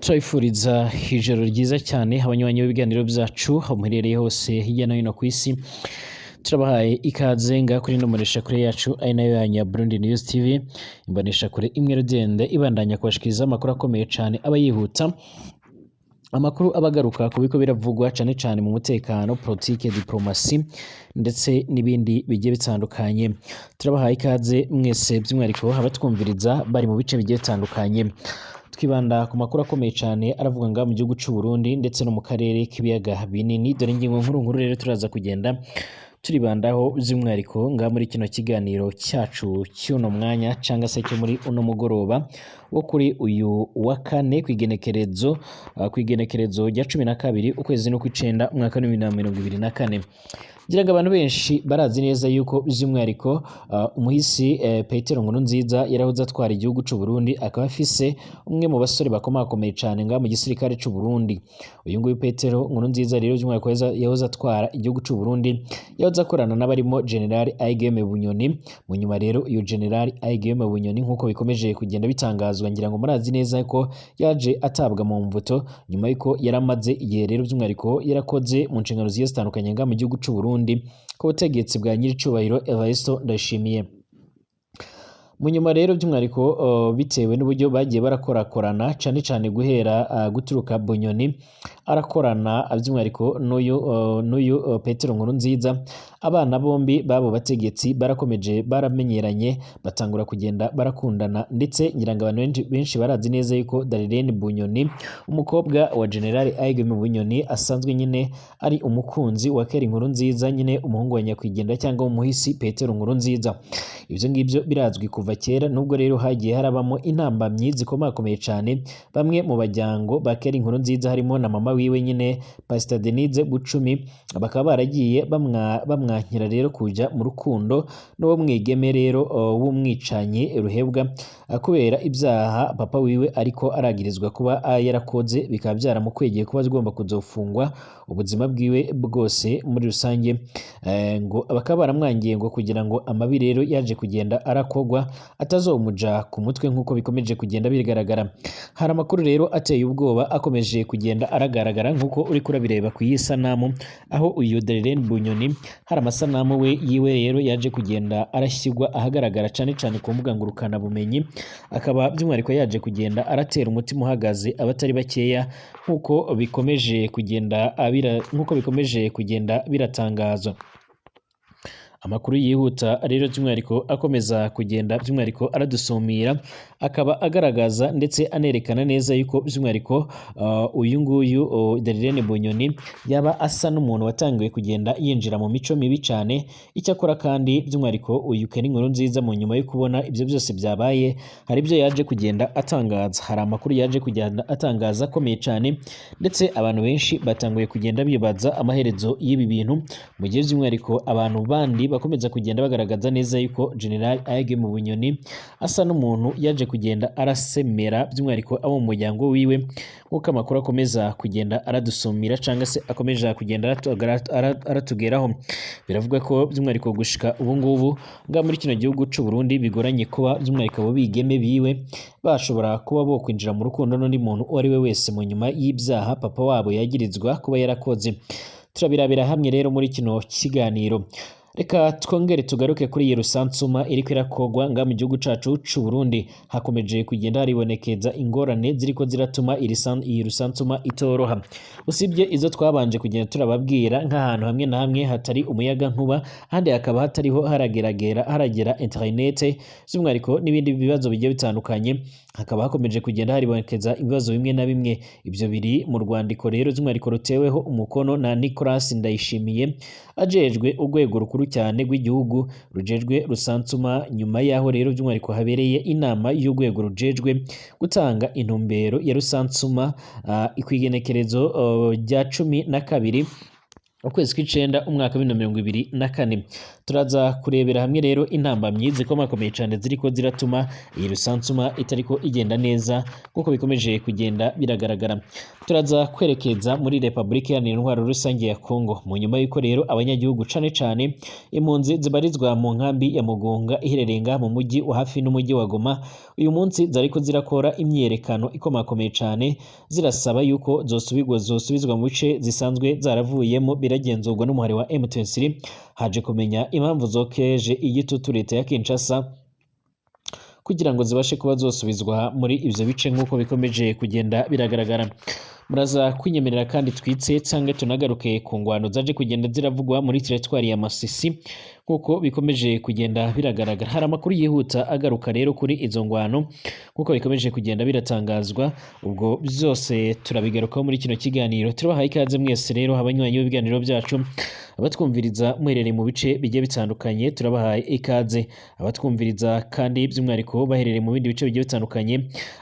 Turabifuriza ijoro ryiza cyane abanywanyi b'ibiganiro byacu aho muherereye hose hirya no hino ku isi. Turabahaye ikaze ngaha kuri ino mboneshakure yacu, ari nayo yanyu ya Burundi News TV, imboneshakure imwe rudende ibandanya kubashikiriza amakuru akomeye cyane aba yihuta, amakuru aba agaruka ku biko biravugwa cyane cyane mu mutekano, politike, diplomasi ndetse n'ibindi bigiye bitandukanye. Turabahaye ikaze mwese, by'umwihariko abatwumviriza bari mu bice bigiye bitandukanye. Twibanda ku makuru akomeye cyane aravuga ngaha mu gihugu cy'u Burundi ndetse no mu karere k'ibiyaga binini. Dore ingingo nkuru nkuru rero turaza kugenda turibandaho by'umwihariko ngaha muri kino kiganiro cyacu cy'uno mwanya, cyangwa se cyo muri uno mugoroba wo kuri uyu wa kane, ku igenekerezo rya 12 ukwezi no kw'icenda umwaka wa 2024. Ngira ngo abantu benshi barazi neza yuko by'umwihariko umuhisi Petero Nkurunziza yarahoze atwara igihugu c'u Burundi, akaba afise umwe mu basore bakomakomeye cyane ngaha mu gisirikare c'u Burundi. Uyu nguyu Petero Nkurunziza rero by'umwihariko yahoze atwara igihugu c'u Burundi, yahoze akorana n'abarimo General Aigeme Bunyoni. Mu nyuma rero uyu General Aigeme Bunyoni, nk'uko bikomeje kugenda bitangazwa, ngira ngo murazi neza ko yaje atabwa mu mvuto nyuma y'uko yaramaze igihe rero by'umwihariko yarakoze mu nshingano zigiye zitandukanye ngaha mu gihugu c'u Burundi ku butegetsi bwa nyiricubahiro Evariste Ndayishimiye. Mu nyuma rero by'umwihariko, bitewe n'uburyo bagiye barakorakorana cyane cyane guhera guturuka Bunyoni arakorana by'umwihariko n'uyu Petero Nkurunziza, abana bombi b'abo bategetsi barakomeje baramenyeranye, batangura kugenda barakundana. Ndetse ngira ngo abantu benshi, benshi barazi neza yuko Darlene Bunyoni, umukobwa wa General Aigeme Bunyoni, asanzwe nyine ari umukunzi wa Keri Nkurunziza, nyine umuhungu wa nyakwigendera cyangwa umuhisi Petero Nkurunziza. Ibyo ngibyo birazwi kuva kera. Nubwo rero hagiye harabamo intambamyi zikomakomeye cyane, bamwe mu bajyango ba Keri Nkurunziza harimo na mama wiwe nyine Pastor Denise Bucumi, bakaba baragiye bamwankira rero kujya mu rukundo n'uwo mwigeme rero w'umwicanyi ruhebwa, kubera ibyaha papa wiwe ariko aragirizwa kuba yarakoze, bikaba byaramukwegeye kuba agomba kuzofungwa ubuzima bwiwe bwose muri rusange. Ngo bakaba baramwangiye ngo kugira ngo amabi rero yaje kugenda arakogwa atazomuja ku mutwe, nk'uko bikomeje kugenda bigaragara. Hari amakuru rero ateye ubwoba akomeje kugenda aragaragara, nk'uko uri kurabireba ku iyi sanamu, aho uyu Darlene Bunyoni hari amasanamu we yiwe rero yaje kugenda arashyirwa ahagaragara cyane cyane ku mbuga ngurukanabumenyi, akaba by'umwihariko yaje kugenda aratera umutima uhagaze abatari bakeya, nk'uko bikomeje kugenda biratangazwa. Amakuru yihuta rero by'umwihariko akomeza kugenda by'umwihariko aradusumira, akaba agaragaza ndetse anerekana neza yuko by'umwihariko uyu nguyu Darlene Bunyoni yaba asa n'umuntu watangiwe kugenda yinjira mu mico mibi cyane. Icyakora kandi by'umwihariko uyu Kenny Nkurunziza, mu nyuma yo kubona ibyo byose byabaye, hari ibyo yaje kugenda atangaza, hari amakuru yaje kugenda atangaza akomeye cyane, ndetse abantu benshi batanguye kugenda bibaza amaherezo y'ibi bintu, mu gihe by'umwihariko abantu bandi bakomeza kugenda bagaragaza neza yuko General Aige mu Bunyoni asa n'umuntu yaje kugenda arasemera by'umwihariko abo mu muryango wiwe, nk'uko amakuru akomeza kugenda aradusumira cyangwa se akomeje kugenda aratugeraho. Biravuga ko by'umwihariko gushika ubu ngubu ngaha muri kino gihugu c'u Burundi bigoranye kuba by'umwihariko abo bigeme biwe bashobora kuba bo kwinjira mu rukundo n'undi muntu uwo ari we wese mu nyuma y'ibyaha papa wabo yagirizwa kuba yarakoze. Turabirabira hamwe rero muri kino kiganiro. Reka twongere tugaruke kuri iyi recensement iriko irakogwa ngaha mu gihugu cacu c'u Burundi. Hakomeje kugenda haribonekeza ingorane ziriko ziratuma iyi recensement itoroha. Usibye izo twabanje kugenda turababwira, nk'ahantu hamwe na hamwe hatari umuyaga nkuba, ahandi hakaba hatariho harageragera haragera internet by'umwihariko, n'ibindi bibazo bigiye bitandukanye, hakaba hakomeje kugenda haribonekeza ibibazo bimwe na bimwe. Ibyo biri mu rwandiko rero by'umwihariko ruteweho umukono na Nicolas Ndayishimiye, ajejwe urwego rukuru cyane rw'igihugu rujejwe recensement, nyuma yaho rero by'umwihariko habereye inama y'urwego rujejwe gutanga intumbero ya recensement kw'igenekerezo rya 12 ukwezi kw'icenda umwaka wa 2024. Turaza kurebera hamwe rero intambamyi zikomakomeye cane ziriko ziratuma iyi recensement itariko igenda neza nkuko bikomeje kugenda biragaragara. Turaza kwerekeza muri Republika Iharanira Intwaro Rusange ya Kongo mu nyuma y'uko rero abanyagihugu, cane cane impunzi zibarizwa mu nkambi ya Mugunga iherereye ngaha mu mujyi wa hafi n'umujyi wa Goma, uyu munsi zariko zirakora imyiyerekano ikomakomeye cane, zirasaba yuko zosubizwa mu bice zisanzwe zaravuyemo biragenzurwa n'umuhari wa M23. Haje kumenya impamvu zokeje igitutu leta ya Kinshasa kugira ngo zibashe kuba zosubizwa muri ivyo bice nk'uko bikomeje kugenda biragaragara. Muraza kwinyemerera kandi twitse canke tunagaruke ku ngwano zaje kugenda ziravugwa muri teritwari ya Masisi nk'uko bikomeje kugenda biragaragara. Hari amakuru yihuta agaruka rero kuri izo ngwano nk'uko bikomeje kugenda biratangazwa. Ubwo byose turabigarukaho muri kino kiganiro. Turabahaye ikaze mwese rero, abanywanyi b'ibiganiro byacu, abatwumviriza muherereye mu bice bigiye bitandukanye, turabahaye ikaze. Abatwumviriza kandi by'umwihariko baherereye mu bindi bice bigiye bitandukanye,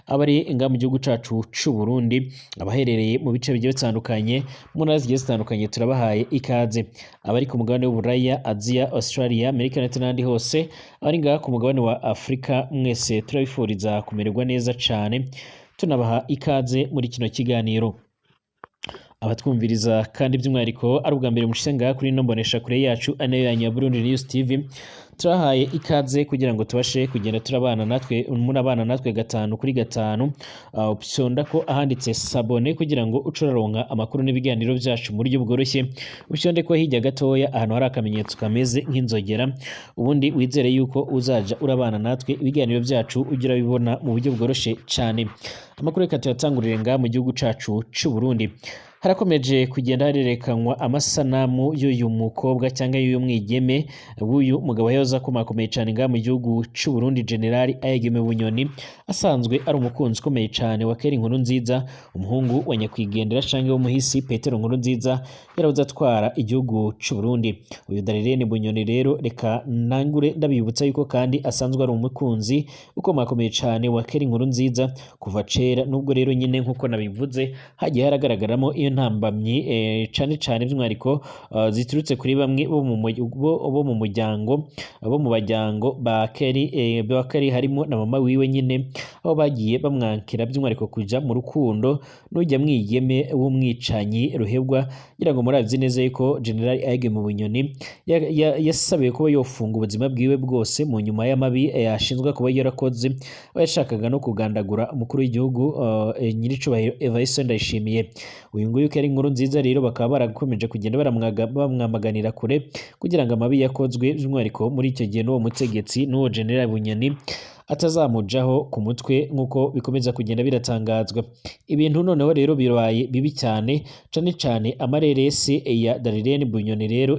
abari nga mu gihugu cacu c'u Burundi, abaherereye mu bice bigiye bitandukanye, mu ntara zigiye zitandukanye, turabahaye ikaze. Abari ku mugabane w'Uburaya, Aziya, Australia, Amerika ndetse n'ahandi hose, abari ngaha ku mugabane wa Afurika, mwese turabifuriza kumererwa neza cane, tunabaha ikaze muri kino kiganiro. Abatwumviriza kandi by'umwihariko ari ubwa mbere mushyize ngaha kuri ino mboneshakure yacu, ari nayo yanyu ya Burundi News TV, turahaye ikaze kugira ngo tubashe kugenda turabana natwe, murabana natwe gatanu kuri gatanu. Upyonda ko ahanditse s'abonner kugira ngo uce uraronka amakuru n'ibiganiro byacu mu buryo bworoshye. Upyonde ko hirya gatoya ahantu hari akamenyetso kameze nk'inzogera, ubundi wizere yuko uzaja urabana natwe, ibiganiro byacu ujya urabibona mu buryo bworoshye cyane. Amakuru reka tuyatangurire ngaha mu gihugu cacu c'u Burundi. Harakomeje kugenda harerekanwa amasanamu y'uyu mukobwa cyangwa y'uyu mwigeme w'uyu mugabo yahoze akomakomeye cyane ngaha mu gihugu c'u Burundi, General Ayegeme Bunyoni, asanzwe ari umukunzi ukomeye cyane wa Keri Nkurunziza, umuhungu wa nyakwigendera canke w'umuhisi Petero Nkurunziza yarahoze atwara igihugu c'u Burundi. Uyu Darlene Bunyoni rero, reka nangure ndabibutsa yuko kandi asanzwe ari umukunzi ukomakomeye cyane wa Keri Nkurunziza kuva kera, nubwo rero nyine nkuko nabivuze hagiye haragaragaramo iyo ntambamyi, cane cane by'umwihariko ziturutse kuri bamwe bo mu muryango, bo mu bajyango ba Keri, ba Keri, harimo na mama wiwe nyine, aho bagiye bamwankira by'umwihariko kuja mu rukundo n'ujya mwigeme w'umwicanyi ruhebwa. Ngira ngo murazi neza yuko General Ayegeme Bunyoni yasabiwe kuba yofunga ubuzima bwiwe bwose mu nyuma y'amabi yashinzwe kuba yarakoze, aho yashakaga no kugandagura umukuru w'igihugu, nyiricubahiro Evariste Ndayishimiye. Uyu nguyu Keri Nkurunziza rero bakaba barakomeje kugenda bamwamaganira kure kugira ngo amabi yakozwe by'umwihariko muri icyo gihe n'uwo mutegetsi, n'uwo General Bunyoni, atazamujaho ku mutwe nk'uko bikomeza kugenda biratangazwa. Ibintu noneho rero bibaye bibi cyane, cane cane amareresi ya Darlene Bunyoni rero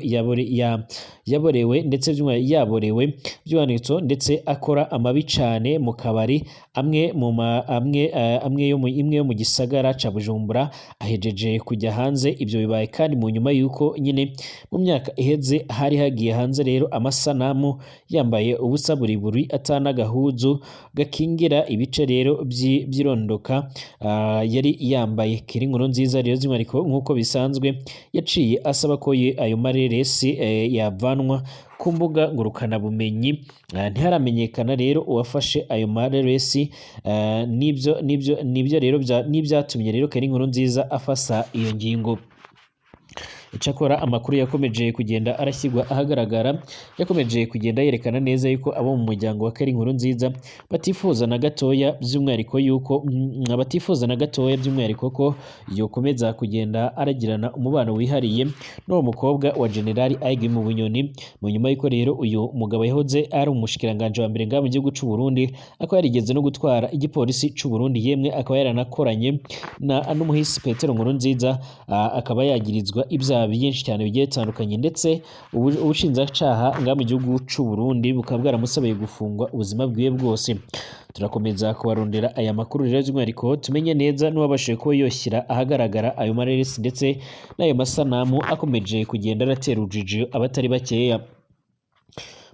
yaborewe ndetse yaborewe by'umwihariko, ndetse akora amabi cane mu kabari amwe mu ma, amwe, amwe yo mu, imwe yo mu gisagara ca Bujumbura, ahejeje kujya hanze. Ibyo bibaye kandi mu nyuma y'uko nyine mu myaka iheze hari hagiye hanze rero amasanamu yambaye ubusa buri buri, atanagahuzu gakingira ibice rero by'irondoka, yari yambaye. Keri Nkurunziza rero by'umwihariko nk'uko bisanzwe yaciye asaba ko ayo mareresi yavanwa ku mbuga ngurukanabumenyi. Ntiharamenyekana rero uwafashe ayo mareresi, nibyo rero n'ibyatumye rero Keri Nkurunziza afasa iyo ngingo. Icakora amakuru yakomeje kugenda arashyirwa ahagaragara yakomeje kugenda yerekana neza yuko abo mu muryango wa Keri Nkurunziza batifuza na gatoya by'umwihariko yuko, batifuza na gatoya by'umwihariko ko yokomeza kugenda aragirana umubano wihariye n'uwo mukobwa wa General Ayegeme Bunyoni, mu nyuma y'uko rero uyu mugabo yahoze ari umushikiranganje wa mbere ngaha mu gihugu c'u Burundi, akaba yarigeze no gutwara igipolisi c'u Burundi, yemwe akaba yaranakoranye na n'umuhisi Petero Nkurunziza, akaba yagirizwa ibyaha byinshi cyane bigiye bitandukanye, ndetse ubushinjacaha ngaha mu gihugu c'u Burundi bukaba bwaramusabiye gufungwa ubuzima bwiwe bwose. Turakomeza kubarondera aya makuru rero by'umwihariko tumenye neza n'uwabashije kuba yoshyira ahagaragara ayo mareresi ndetse n'ayo masanamu akomeje kugenda aratera urujijo abatari bakeya.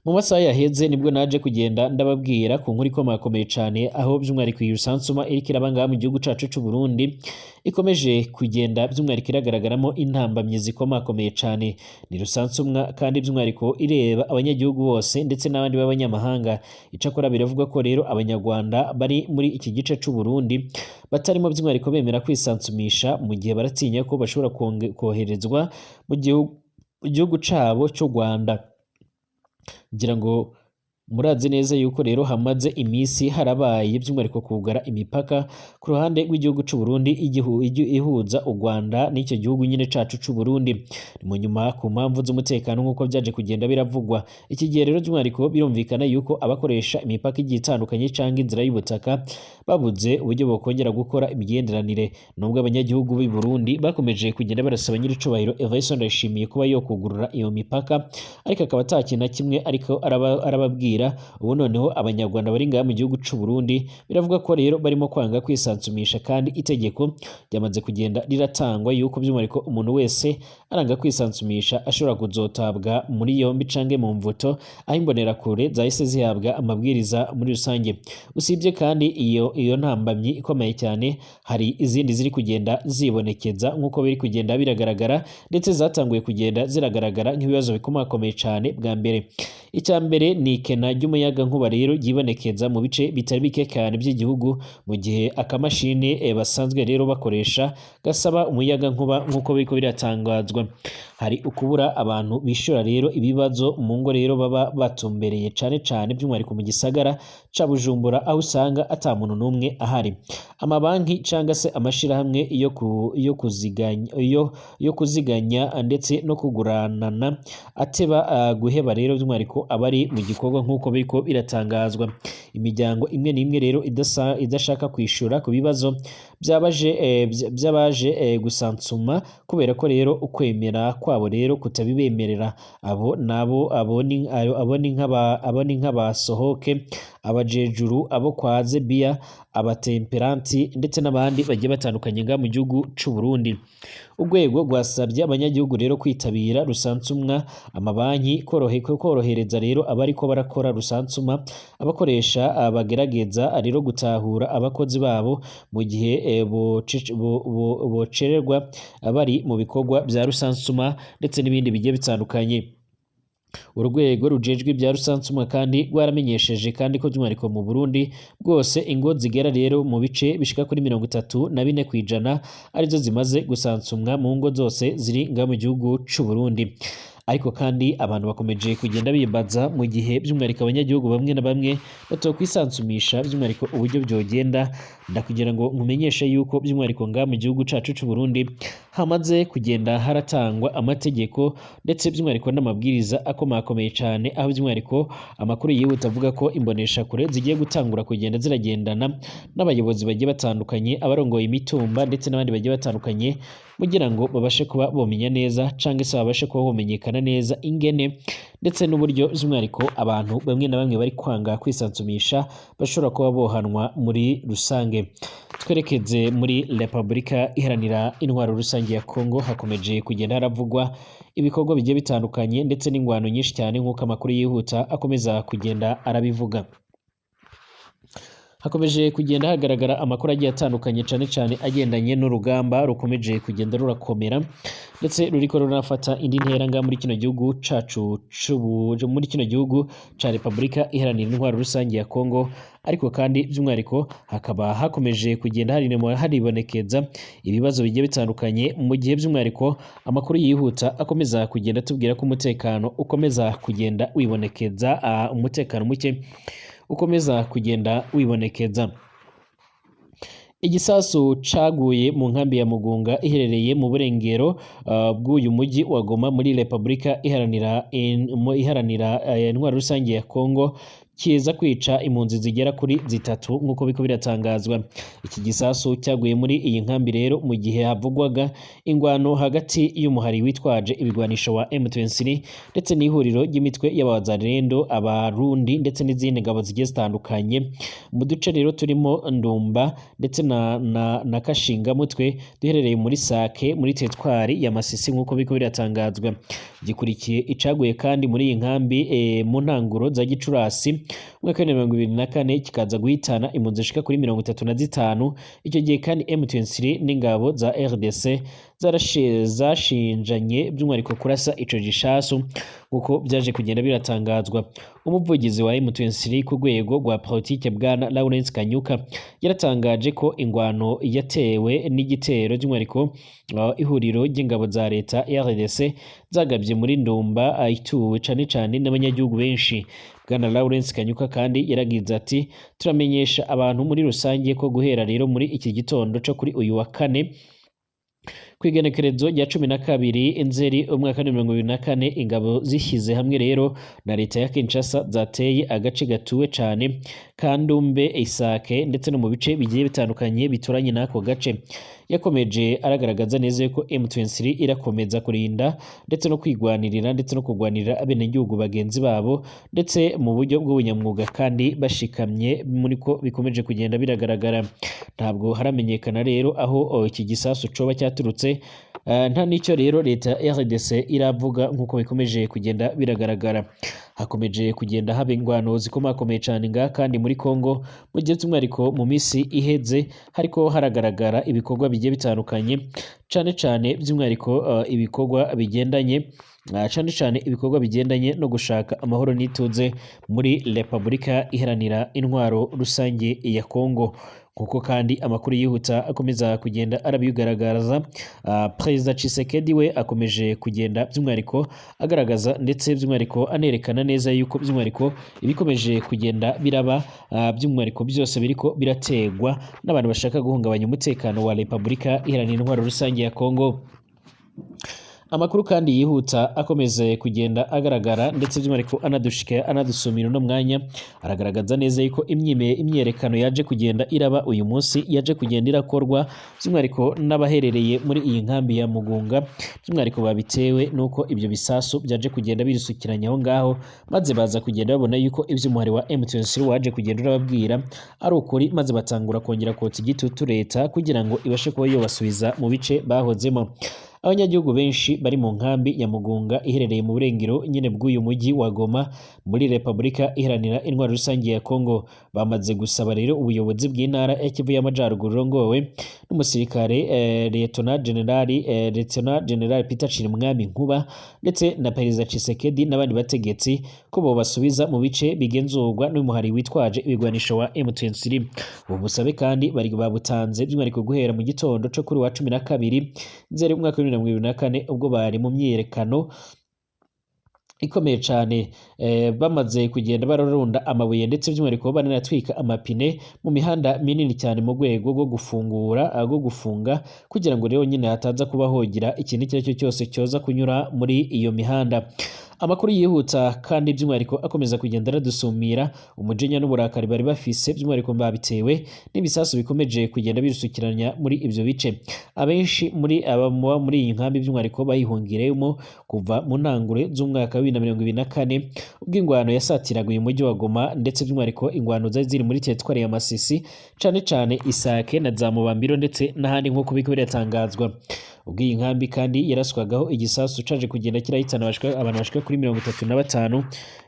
Mu masaha yaheze nibwo naje kugenda ndababwira ku nkuru ikomakomeye cane, aho by'umwihariko iyi rusansuma iriko iraba ngaha mu gihugu cacu c'u Burundi ikomeje kugenda by'umwihariko iragaragaramo intambamyi zikomakomeye cane. Ni rusansumwa kandi by'umwihariko ireba abanyagihugu bose ndetse n'abandi b'abanyamahanga. Icakora biravugwa ko rero abanyarwanda bari muri iki gice c'u Burundi batarimo by'umwihariko bemera kwisansumisha, mu gihe baratinya ko bashobora koherezwa mu gihugu cabo c'u Rwanda. Ngira ngo murazi neza yuko rero hamaze iminsi harabaye by'umwihariko kugara imipaka ku ruhande rw'igihugu c'u Burundi ihuza u Rwanda n'icyo gihugu nyine cacu c'u Burundi. Ni mu nyuma ku mpamvu z'umutekano nk'uko byaje kugenda biravugwa. Iki gihe rero by'umwihariko birumvikana yuko abakoresha imipaka igiye itandukanye canke inzira y'ubutaka babuze uburyo bokongera gukora imigenderanire, nubwo abanyagihugu b'i Burundi bakomeje kugenda barasaba nyiricubahiro Evariste Ndayishimiye kuba yokugurura iyo mipaka, ariko akaba ata kintu na kimwe ariko arababwira. Ubu noneho abanyarwanda bari ngaha mu gihugu c'u Burundi biravuga ko rero barimo kwanga kwisansumisha, kandi itegeko ryamaze kugenda riratangwa yuko by'umwihariko umuntu wese aranga kwisansumisha ashobora kuzotabwa muri yombi canke mu mvuto, aho imbonerakure zahise zihabwa amabwiriza muri rusange. Usibye kandi iyo ntambamyi ikomeye cyane, hari izindi ziri kugenda zibonekeza nk'uko biri kugenda biragaragara, ndetse zatanguye kugenda ziragaragara nk'ibibazo bikomakomeye cyane. Bwa mbere, icya mbere ni ikena ry'umuyagankuba rero ryibonekeza mu bice bitari bike cyane by'igihugu, mu gihe akamashini basanzwe rero bakoresha gasaba umuyagankuba nk'uko biriko biratangazwa. Hari ukubura abantu bishura rero ibibazo mu ngo rero baba batumbereye cane cane by'umwihariko mu gisagara ca Bujumbura, aho usanga ata muntu n'umwe ahari. Amabanki canga se amashirahamwe yo kuziganya ndetse no kuguranana ateba guheba rero by'umwihariko abari mu gikorwa nk'uko biriko biratangazwa. Imiryango imwe n'imwe rero idashaka kwishura ku bibazo by'abaje gusansuma, kubera ko rero ukwemera kwabo rero kutabibemerera. Abo nabo abo ni nk'abasohoke, abajejuru, abo kwa Zebiya, abatemperanti ndetse n'abandi bagiye batandukanye nga mu gihugu c'u Burundi. Urwego rwasabye abanyagihugu rero kwitabira rusansumwa, amabanki korohereza rero abariko barakora rusansuma, abakoresha bagerageza rero gutahura abakozi babo mu gihe bocererwa bari mu bikorwa bya rusansuma ndetse n'ibindi bigiye bitandukanye. Urwego rujejwe ibya rusansuma kandi rwaramenyesheje kandi ko by'umwihariko mu Burundi bwose ingo zigera rero mu bice bishika kuri 34% arizo zimaze gusansumwa mu ngo zose ziri nga mu gihugu c'u Burundi. Ariko kandi abantu bakomeje kugenda bibaza mu gihe by'umwihariko abanyagihugu bamwe na bamwe batokwisansumisha by'umwihariko uburyo byogenda. Ndakugira ngo nkumenyeshe yuko by'umwihariko nga mu gihugu cacu c'u Burundi hamaze kugenda haratangwa amategeko ndetse by'umwihariko n'amabwiriza akomakomeye cane, aho by'umwihariko amakuru yihuta avuga ko imboneshakure zigiye gutangura kugenda ziragendana n'abayobozi bagiye batandukanye, abarongoye imitumba ndetse n'abandi bagiye batandukanye, kugira ngo babashe kuba bomenya neza canke se babashe kuba bomenyekana neza ingene ndetse n'uburyo by'umwihariko abantu bamwe na bamwe bari kwanga kwisansumisha bashobora kuba bohanwa muri rusange. Twerekeze muri Repubulika Iharanira Intwaro Rusange ya Kongo, hakomeje kugenda haravugwa ibikorwa bigiye bitandukanye ndetse n'ingwano nyinshi cyane nk'uko amakuru yihuta akomeza kugenda arabivuga. Hakomeje kugenda hagaragara amakuru agiye atandukanye cane cane agendanye n'urugamba rukomeje kugenda rurakomera ndetse ruriko rurafata indi ntera nga muri kino gihugu cacu muri kino gihugu ca Repubulika Iharanira Intwaro Rusange ya Kongo. Ariko kandi by'umwihariko hakaba hakomeje kugenda haribonekeza ibibazo bigiye bitandukanye, mu gihe by'umwihariko amakuru yihuta akomeza kugenda tubwira ko umutekano ukomeza kugenda wibonekeza, umutekano muke ukomeza kugenda wibonekeza. Igisasu caguye mu nkambi ya Mugunga iherereye mu burengero bw'uyu mujyi wa Goma muri Repubulika Iharanira Intwaro Rusange ya Kongo kiza kwica impunzi zigera kuri zitatu nk'uko biko biratangazwa. Iki gisasu cyaguye muri iyi nkambi rero mu gihe havugwaga ingwano hagati y'umuhari witwaje ibigwanisho wa M23 ndetse n'ihuriro ry'imitwe y'abazarendo, abarundi ndetse n'izindi ngabo zigiye zitandukanye mu duce rero turimo Ndumba ndetse na Kashingamutwe duherereye muri Sake muri teritwari ya Masisi nk'uko biko biratangazwa. Gikurikiye icaguye kandi muri iyi nkambi mu ntanguro za Gicurasi umwaka wa 2024, kikaza guhitana impunzi zishika kuri 35. Icyo gihe kandi M23 n'ingabo za RDC zashinjanye by'umwihariko kurasa ico gishasu nk'uko byaje kugenda biratangazwa. Umuvugizi wa M23 ku rwego rwa politike, bwana Lawrence Kanyuka, yaratangaje ko ingwano yatewe n'igitero by'umwihariko ihuriro ry'ingabo za leta RDC zagabye muri Ndumba, ituwe cane cane n'abanyagihugu benshi. Bwana Lawrence Kanyuka kandi yaragize ati: "Turamenyesha abantu muri rusange ko guhera rero muri iki gitondo co kuri uyu wa kane, kw'igenekerezo rya 12 Nzeri umwaka wa 2024, ingabo zishyize hamwe rero na leta ya Kinshasa zateye agace gatuwe cane ka Ndumbe, Isake ndetse no mu bice bigiye bitandukanye bituranye n'ako gace." Yakomeje aragaragaza neza yuko M23 irakomeza kurinda ndetse no kwigwanirira ndetse no kurwanirira abenegihugu bagenzi babo, ndetse mu buryo bw'ubunyamwuga kandi bashikamye muri ko bikomeje kugenda biragaragara. Ntabwo haramenyekana rero aho iki gisasu coba cyaturutse, nta n'icyo rero leta ya RDC iravuga nk'uko bikomeje kugenda biragaragara. Hakomeje kugenda haba ingwano zikomakomeye cane ngaha kandi muri Congo, mu gihe by'umwihariko mu minsi iheze hariko haragaragara ibikorwa bigiye bitandukanye, cane cane by'umwihariko ibikorwa bigendanye cane cane ibikorwa bigendanye no gushaka amahoro n'ituze muri Repubulika Iharanira Intwaro Rusange ya Congo. Kuko kandi amakuru yihuta akomeza kugenda arabigaragaza, Perezida Tshisekedi we akomeje kugenda by'umwihariko agaragaza ndetse by'umwihariko anerekana neza yuko by'umwihariko ibikomeje kugenda biraba, by'umwihariko byose biriko birategwa n'abantu bashaka guhungabanya umutekano wa Repubulika Iharanira Intwaro Rusange ya Congo. Amakuru kandi yihuta akomeze kugenda agaragara ndetse by'umwihariko anadushika anadusumira uno mwanya, aragaragaza neza yuko imyerekano yaje kugenda iraba uyu munsi yaje kugenda irakorwa by'umwihariko n'abaherereye muri iyi nkambi ya Mugunga, by'umwihariko babitewe nuko ibyo bisasu byaje kugenda birisukiranya aho ngaho, maze baza kugenda babona yuko iby'umuhari wa M23 waje kugenda urababwira ari ukuri, maze batangura kongera kotsa igitutu leta kugira ngo ibashe kuba yobasubiza mu bice bahozemo. Abanyagihugu benshi bari mu nkambi ya Mugunga iherereye mu burengero nyine bw'uyu mujyi wa Goma muri Repubulika Iharanira Intwaro Rusange ya Congo bamaze gusaba rero ubuyobozi bw'intara ya Kivu y'Amajaruguru rongowe n'umusirikare Lieutenant General Peter Chirimwami Nkuba ndetse na Perezida Tshisekedi n'abandi bategetsi ko bobasubiza mu bice bigenzurwa n'umuhari witwaje ibigwanisho wa M23. Ubu busabe kandi bari babutanze by'umwihariko guhera mu gitondo co kuri wa 12 Nzeri umwaka wa 2024, ubwo bari mu myiyerekano ikomeye cane, bamaze kugenda bararunda amabuye ndetse by'umwihariko bananatwika amapine mu mihanda minini cyane mu rwego rwo gufungura, rwo gufunga, kugira ngo rero nyine hataza kuba hogira ikintu icyo ari cyo cyose cyoza kunyura muri iyo mihanda. Amakuru yihuta kandi by'umwihariko akomeza kugenda aradusumira umujinya n'uburakari bari bafise, by'umwihariko babitewe n'ibisasu bikomeje kugenda birusukiranya muri ibyo bice. Abenshi muri aba muba muri iyi nkambi by'umwihariko bayihungiremo kuva mu ntangure z'umwaka wa 2024, ubwo ingwano yasatiraga uyu mujyi wa Goma, ndetse by'umwihariko ingwano zari ziri muri teritwari ya Masisi, cane cane Isake na za Mubambiro ndetse n'ahandi nk'uko biriko biratangazwa. Ubwo iyi nkambi kandi yaraswagaho igisasu caje kugenda kirahitana abantu bashika kuri 35,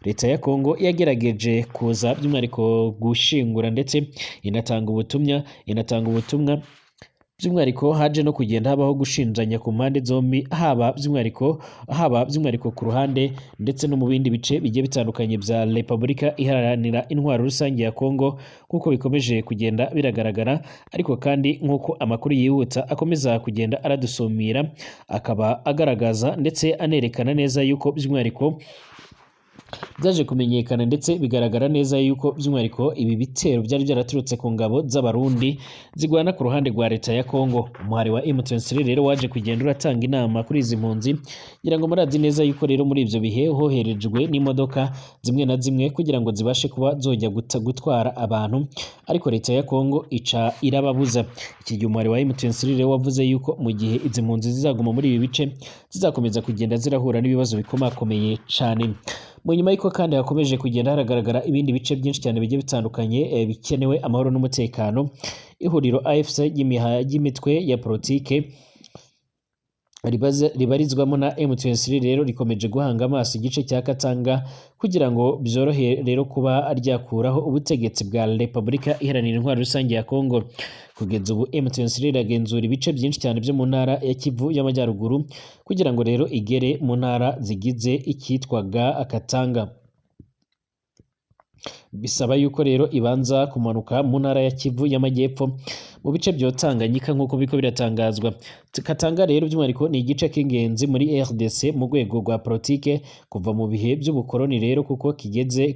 leta ya Congo yagerageje kuza by'umwihariko gushingura ndetse inatanga ubutumwa. By'umwihariko haje no kugenda habaho gushinjanya ku mpande zombi, haba by'umwihariko ku ruhande ndetse no mu bindi bice bigiye bitandukanye bya Repubulika Iharanira Intwaro Rusange ya Congo nk'uko bikomeje kugenda biragaragara. Ariko kandi nk'uko amakuru yihuta akomeza kugenda aradusumira, akaba agaragaza ndetse anerekana neza yuko by'umwihariko Byaje kumenyekana ndetse bigaragara neza yuko by'umwihariko ibi bitero byari byaraturutse ku ngabo z'Abarundi zigwana ku ruhande rwa leta ya Congo. Umuhari wa M23 rero waje kugenda uratanga inama kuri izi mpunzi. Ngira ngo murazi neza yuko rero muri ivyo bihe hoherejwe n'imodoka zimwe na zimwe kugira ngo zibashe kuba zojya gutwara abantu, ariko leta ya Congo ica irababuza. Iki gihe umuhari wa M23 rero wavuze yuko mu gihe izi mpunzi zizaguma muri ibi bice, zizakomeza kugenda zirahura n'ibibazo bikomakomeye cane. Mu nyuma y'uko kandi hakomeje kugenda haragaragara ibindi bice byinshi cyane bigiye bitandukanye bikenewe amahoro n'umutekano, ihuriro AFC ry'imitwe ya politike ribarizwamo na M23 rero rikomeje guhanga amaso igice cya Katanga kugira ngo byorohe rero kuba ryakuraho ubutegetsi bwa Repubulika Iharanira Intwaro Rusange ya Congo. Kugeza ubu M23 iragenzura ibice byinshi cyane byo mu ntara ya Kivu y'Amajyaruguru kugira ngo rero igere mu ntara zigize icyitwaga Katanga. Bisaba yuko rero ibanza kumanuka mu ntara ya Kivu y'Amajyepfo mu bice bya Tanganyika, nk'uko biko biratangazwa. Katanga rero by'umwihariko ni igice k'ingenzi muri RDC mu rwego rwa politike kuva mu bihe by'ubukoloni rero, kuko kigeze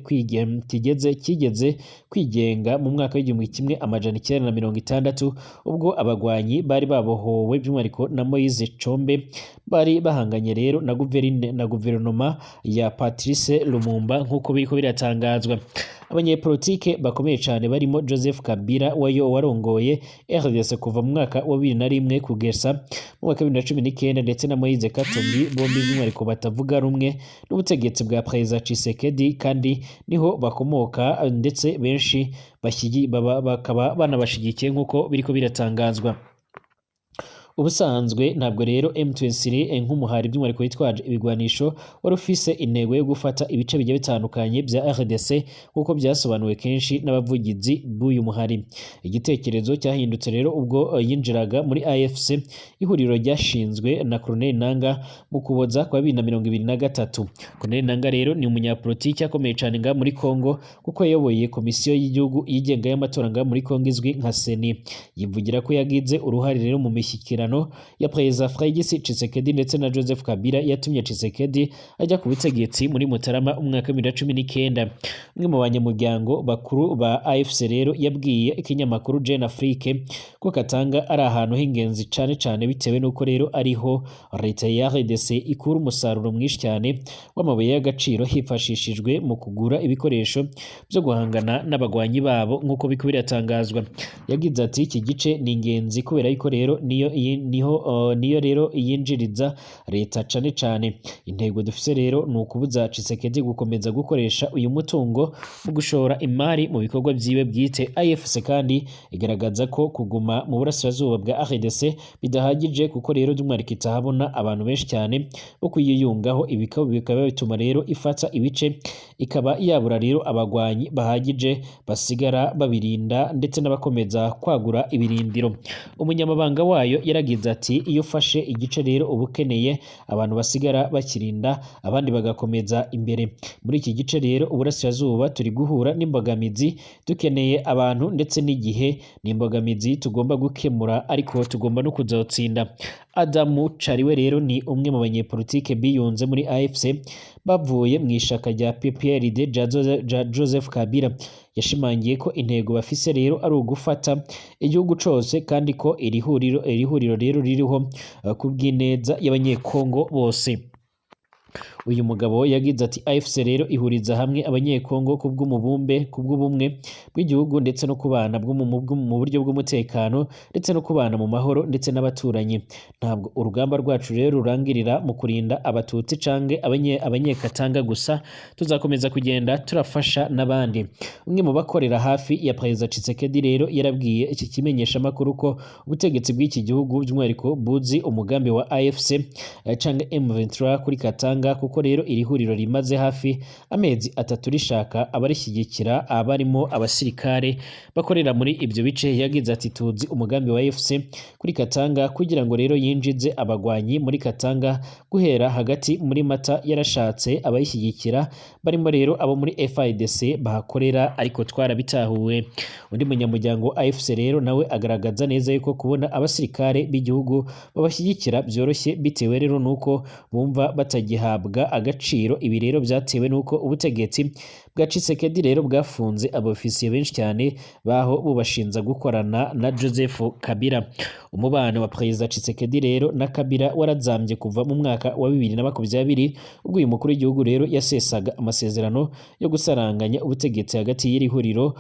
kwigenga mu mwaka w'1960, ubwo abagwanyi bari babohowe by'umwihariko na Moise Tshombe bari bahanganye rero na guverinoma ya Patrice Lumumba, nk'uko biriko biratangazwa. Abanyepolitike bakomeye cyane barimo Joseph Kabila wayo warongoye RDC kuva mu mwaka wa 2001 kugeza mu mwaka wa 2019, ndetse na Moise Katumbi, bombi by'umwihariko batavuga rumwe n'ubutegetsi bwa Perezida Tshisekedi kandi niho bakomoka, ndetse benshi bakaba banabashigikiye, nk'uko biriko biratangazwa. Ubusanzwe ntabwo rero M23 nk'umuhari by'umwihariko witwaje ibigwanisho wari ufise intego yo gufata ibice bigiye bitandukanye bya RDC, nk'uko byasobanuwe kenshi n'abavugizi b'uyu muhari. Igitekerezo cyahindutse rero ubwo yinjiraga muri AFC, ihuriro ryashinzwe na Corneille Nangaa mu Kuboza kwa 2023. Corneille Nangaa rero ni umunyapolitiki akomeye cyane nga muri Congo, kuko yayoboye komisiyo y'igihugu yigenga y'amatora nga muri Congo izwi nka CENI. Yivugira ko yagize uruhare rero mu mishyikirano ya Perezida Félix Tshisekedi ndetse na Joseph Kabila yatumye Tshisekedi ajya ku butegetsi muri Mutarama umwaka wa 2019. Umwe mu banyamuryango bakuru ba AFC rero yabwiye ikinyamakuru Jeune Afrique ko Katanga ari ahantu h'ingenzi cane cane, bitewe n'uko rero ariho leta ya RDC ikura umusaruro mwinshi cyane w'amabuye y'agaciro hifashishijwe mu kugura ibikoresho byo guhangana n'abagwanyi babo, nk'uko biriko biratangazwa. Yagize ati: "Iki gice ni ingenzi kubera yuko rero niyo rero yinjiriza leta cane cane. Intego dufise rero ni ukubuza Tshisekedi gukomeza gukoresha uyu mutungo mu gushora imari mu bikorwa vyiwe bwite." AFC kandi igaragaza ko kuguma mu burasirazuba bwa RDC bidahagije, kuko rero by'umwihariko itahabona abantu benshi cyane bo kuyiyungaho. Bikaba bituma rero ifata ibice ikaba yabura rero abagwanyi bahagije basigara babirinda ndetse n'abakomeza kwagura ibirindiro. Umunyamabanga wayo yaragize ati: "Iyo ufashe igice rero uba ukeneye abantu basigara bakirinda, abandi bagakomeza imbere. Muri iki gice rero, uburasirazuba, turi guhura n'imbogamizi. Dukeneye abantu ndetse n'igihe. Ni imbogamizi tugomba gukemura, ariko tugomba no kuzotsinda." Adamu Cariwe rero ni umwe mu banyepolitike biyunze muri AFC bavuye mu ishaka rya PPRD rya Joseph Kabila. Yashimangiye ko intego bafise rero ari ugufata igihugu cose, kandi ko iri huriro rero ririho kubw'ineza y'Abanyekongo bose. Uyu mugabo yagize ati: "AFC rero ihuriza hamwe Abanyekongo kubw'umubumbe, kubw'ubumwe bw'igihugu ndetse no kubana mu buryo bw'umutekano, ndetse no kubana mu mahoro ndetse n'abaturanyi. Ntabwo urugamba rwacu rero rurangirira mu kurinda Abatutsi canke Abanyekatanga gusa, tuzakomeza kugenda turafasha n'abandi." Umwe mu bakorera hafi ya Perezida Tshisekedi rero yarabwiye iki kimenyeshamakuru ko ubutegetsi bw'iki gihugu by'umwihariko buzi umugambi wa AFC canke M23 kuri Katanga, kuko rero iri huriro rimaze hafi amezi 3 rishaka abarishyigikira abarimo abasirikare bakorera muri ibyo bice. Yagize ati: "Tuzi umugambi wa AFC kuri Katanga kugira ngo rero yinjize abagwanyi muri Katanga. Guhera hagati muri Mata yarashatse abayishyigikira barimo rero abo muri FARDC bahakorera, ariko twarabitahuwe." Undi munyamuryango wa AFC rero nawe agaragaza neza yuko kubona abasirikare b'igihugu babashyigikira byoroshye, bitewe rero nuko bumva batagihabwa guhabwa agaciro. Ibi rero byatewe nuko ubutegetsi bwa Tshisekedi rero bwafunze abofisiye benshi cyane baho bubashinza gukorana na Joseph Kabila. Umubano wa Perezida Tshisekedi rero na Kabila warazambye kuva mu mwaka wa 2020, ubwo uyu mukuru w'igihugu rero yasesaga amasezerano yo gusaranganya ubutegetsi hagati y'iri huriro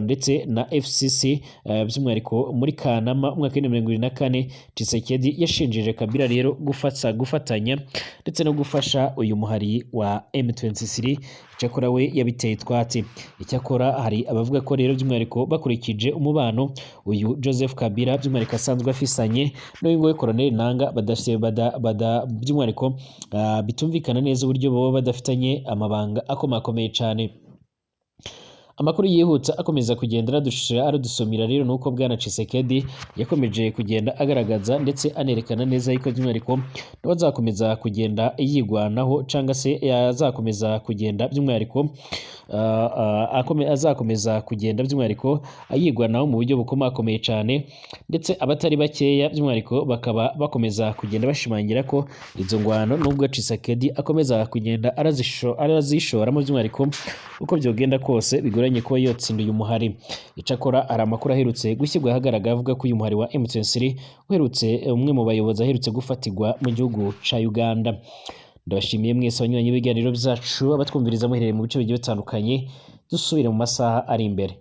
ndetse na FCC. By'umwihariko muri Kanama umwaka wa 2024, Tshisekedi yashinjije Kabila rero gufatanya ndetse no gufasha uyu muhari wa M23. Icyakora we yabiteye twatsi. Icyakora hari abavuga ko rero by'umwihariko bakurikije umubano uyu Joseph Kabila by'umwihariko asanzwe afisanye n'uyu nguyu Colonel Nanga, badase bada, bada by'umwihariko bitumvikana neza uburyo baba badafitanye amabanga akomakomeye cyane. Amakuru yihuta akomeza kugenda aradusomira rero nuko bwana Tshisekedi yakomeje kugenda agaragaza ndetse anerekana neza yuko by'umwihariko nawe azakomeza kugenda yigwanaho, cyangwa se azakomeza kugenda by'umwihariko azakomeza kugenda by'umwihariko yigwanaho mu buryo bukomakomeye cyane. Ndetse abatari bakeya by'umwihariko bakaba bakomeza kugenda bashimangira ko izo ngwano, nubwo Tshisekedi akomeza kugenda arazishoramo, by'umwihariko uko byogenda kose bigoranye kuba yotsinda uyu muhari. Icakora hari amakuru aherutse gushyirwa ahagaragara avuga ko uyu muhari wa M23 uherutse, umwe mu bayobozi aherutse gufatirwa mu gihugu ca Uganda. Ndabashimiye mwese abanywanyi b'ibiganiro byacu, abatwumviriza muherereye mu bice bigiye bitandukanye. Dusubire mu masaha ari imbere.